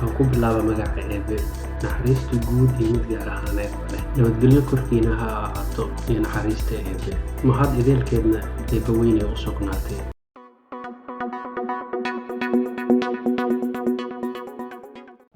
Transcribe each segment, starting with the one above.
Aan ku bilaaba magaca Eebe, naxariista guud iyo mid gaar ahaaneedba leh. Nabadgelyo korkiina ha ahaato iyo naxariista Eebe. Mahad ideelkeedna Eebbe weynay u sugnaatay.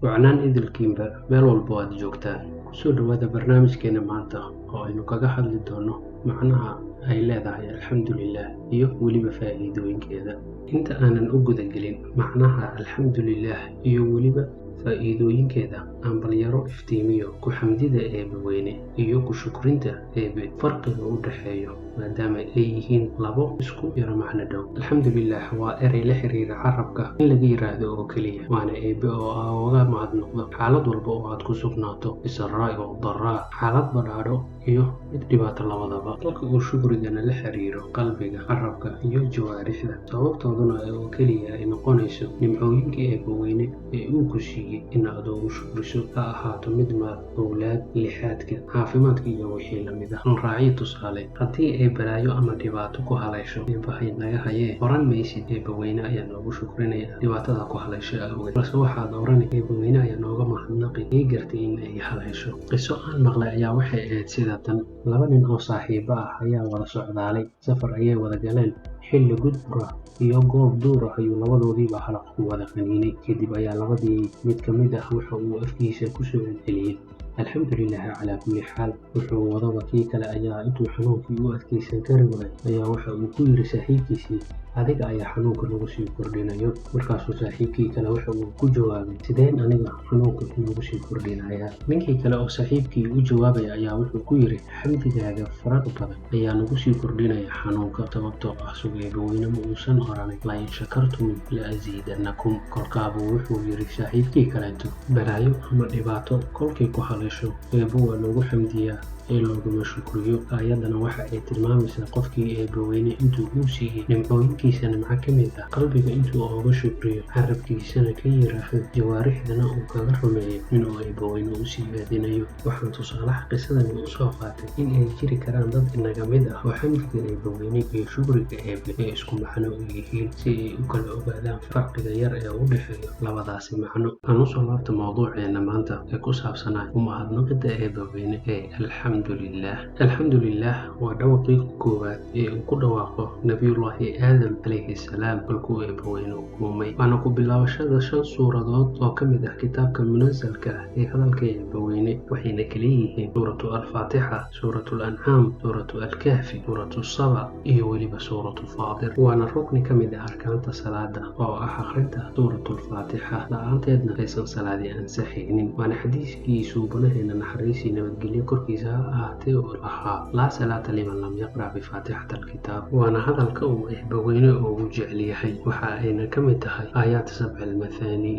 Wacnaan idilkiinba meel walba oo aad joogtaan. Kusoo dhawaada barnaamijkeena maanta oo aynu kaga hadli doono macnaha ay leedahay alxamdulilah iyo weliba faa'iidooyinkeeda. Inta aanan u guda gelin macnaha alxamdulilah iyo weliba faa'iidooyinkeeda, aan balyaro iftiimiyo ku xamdida Eebe weyne iyo ku shukrinta Eebe farqiga u dhexeeyo, maadaama ay yihiin labo isku yaro macno dhow. Alxamdulilah waa erey la xiriira carabka in laga yiraahdo oo keliya, waana Eebe oo aa uga mahadnaqdo xaalad walba oo aad ku sugnaato, bisaraa'i wadaraa, xaalad badhaadho iyo mid dhibaato labadaba, halka uu shukrigana la xiriiro qalbiga, carabka iyo jawaarixda, sababtooduna oo keliya ay noqonayso nimcooyinka Eebe weyne ee uu ku siiyey in aad ugu shukriso, ha ahaato mid maal, owlaad, lixaadka, caafimaadka iyo wixii lamid ah. Raaciyo tusaale, haddii ay balaayo ama dhibaato ku haleesho, Eebbahay naga hayee, oran maysid Eebbe weyne ayaa noogu shukrinaya dhibaatada ku haleesho awgeed, balse waxaad orani Eebbe weyne ayaa nooga mahadnaqi ii gartay in ay haleesho. Qiso aan maqlay ayaa waxay ahayd sida tan. Laba nin oo saaxiibo ah ayaa wada socdaalay, safar ayay wada galeen. Xilli gudbur ah iyo goob duur ah ayuu labadoodiiba halaq ku wada qaniinay. Kadib ayaa labadii mid ka mid ah waxa uu afkiisa ku soo celceliyey alxamdulilaahi calaa kulli xaal. Wuxuu wadaba kii kale ayaa intuu xanuunkii u adkeysan kari waayay ayaa waxa uu ku yiri saaxiibkiisii, adiga ayaa xanuunka nagu sii kordhinayo. Markaasuu saaxiibkii kale waxa uu ku jawaabay, sideen aniga xanuunka nagu sii kordhinayaa? Ninkii kale oo saaxiibkii u jawaabaya ayaa wuxuu ku yiri, xamdigaaga faraha badan ayaa nagu sii kordhinaya xanuunka, sababtoo ah sug Eebe weyne ma uusan oranin la in shakartum la asiidanakum. Kolkaabuu wuxuu yiri saaxiibkii kaleeto, balaayo ama dhibaato kolkay ku haleesho Eebe waa loogu xamdiyaa ee looguma shukriyo. Aayaddana waxa ay tilmaamaysaa qofkii Eebe weyne intuu uu siiyey nimcooyinkiisa nimco ka mid ah, qalbiga intuu ooga shukriyo, carabkiisana ka yiraahdo, jawaarixdana uu kaga rumeeyo inuu Eebe weyne u siyaadinayo. Waxaan tusaalaha qisadani u soo qaatay in ay jiri karaan dad inaga mid ah oo xamdiga Eebe weyne iyo shukriga Eebe ay isku macno u yihiin, si ay u kala ogaadaan farqiga yar ee u dhexeeya labadaasi macno. Aan usoo laabta mawduuceena maanta ee ku saabsanaa u mahadnaqida Eebe weyne ee alxamdulilah. Alxamdulilah waa dhawaqii koowaad ee uu ku dhawaaqo Nabiyullaahi Aadam calayhi salaam kolkuu Eebe weyne u uumay, waana ku bilaabashada 5 suuradood oo ka mid ah kitaabka munasalka ah ee hadalka Eebe weyne, waxayna kala yihiin suuratu Alfaatixa, suuratu Alancaam, suuratu Alkahfi, suuratu Saba iyo weliba suuratu Faatir. Waana rukni ka mid ah arkaanta salaada oo ah akhrinta suuratulfaatixa, la-aanteedna aysan salaadi ansaxaynin. Waana xadiiskii suubanaheena naxariisii nabadgelyo korkiisa ha ahaatee oo lahaa laa salaata liman lam yaqra' bifaatixati alkitaab. Waana hadalka uu Eebe weyne ugu jecel yahay, waxa ayna ka mid tahay aayaat sabci almathaani.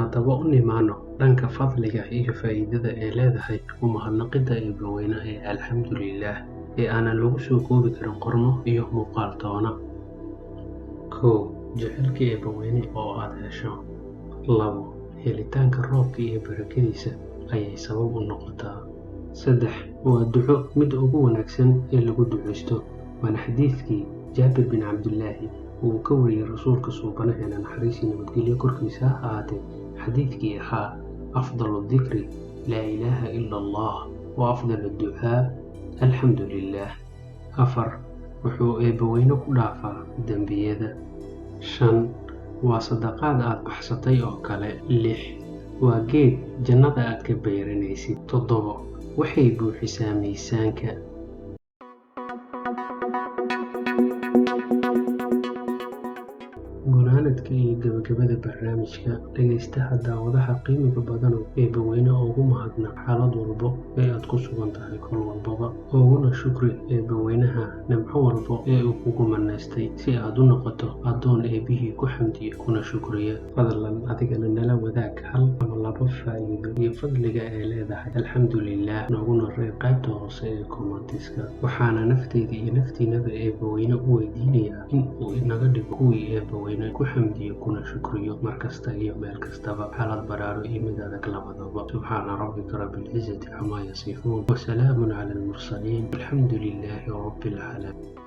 Haddaba u nimaano dhanka fadliga iyo faa'iidada ay leedahay u mahadnaqida Eebe weyne ee alxamdulilah ee aanan lagu soo koobi karin qormo iyo muuqaal toona. 1, Jecelka Eebe weyne oo aad hesho. 2, Helitaanka roobka iyo barakadiisa ayay sabab u noqotaa. 3, Waa duco midda ugu wanaagsan ee lagu duceysto, waana xadiidkii Jaabir bin Cabdillaahi uu ka wariyey rasuulka suubanaheena naxariisii nabadgelyo korkiisa ha ahaatee, xadiidkii ahaa afdalu dikri laa ilaaha ila Allah wa afdalu ducaa alxamdu lilah. 4, Wuxuu Eebe weyne ku dhaafaa dembiyada. 5, Waa sadaqaad aad baxsatay oo kale. 6, Waa geed jannada aad ka beeranaysid. 7, Waxay buuxisaa miisaanka. Gunaanadka iyo gabagabada barnaamijka, dhegaystaha daawadaha qiimiga badanow, Eebe weyne ugu mahadnaq xaalad walbo ee aad ku sugan tahay kol walbaba, uguna shukri Eebe weynaha nimco walbo ee uu kugu manaystay, si aad u noqoto addoon Eebihii ku xamdiya kuna shukriya. Fadlan adigana nala wadaag hal ama laba faa'iido iyo fadliga ay leedahay alxamdulilah, nooguna reeb qaybta hoose ee kommentiska. Waxaana nafteyda iyo naftiinaba Eebe weyne u weydiinayaa in uu inaga dhigo kuwii Eebe weyne ku xamdiyo kuna shukriyo mar kasta iyo meel kastaba, xaalad badhaadho iyo mid adag labadaba. Subxaana rabbika rabbil cizati camaa yasifuun, wasalaamun cala almursaliin, walxamdu lilaahi rabbil caalamiin.